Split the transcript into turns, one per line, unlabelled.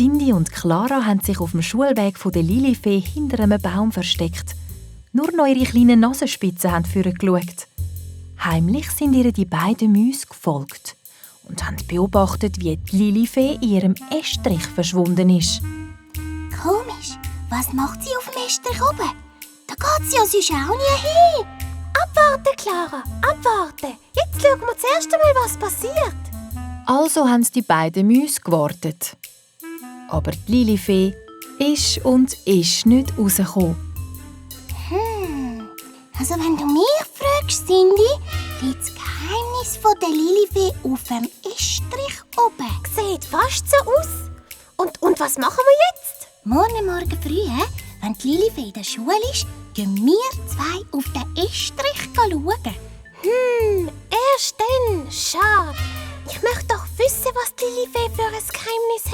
Cindy und Clara haben sich auf dem Schulweg von der Lilifee hinter einem Baum versteckt. Nur noch ihre kleinen Nasenspitzen haben vorgeschaut. Heimlich sind ihr die beiden Mäuse gefolgt und haben beobachtet, wie die Lilifee in ihrem Estrich verschwunden ist.
Komisch, was macht sie auf dem Estrich oben? Da geht sie ja sonst auch nie hin.
Abwarten, Clara, abwarten. Jetzt schauen wir zuerst einmal, was passiert.
Also haben die beiden Mäuse gewartet. Aber die Lilifee ist nicht rausgekommen.
Also wenn du mich fragst, Cindy, liegt das Geheimnis von der Lilifee auf dem Estrich oben.
Sieht fast so aus. Und was machen wir jetzt?
Morgen früh, wenn die Lilifee in der Schule ist, gehen wir zwei auf den Estrich schauen.
Erst dann. Schade. Ich möchte doch wissen, was die Lilifee für ein Geheimnis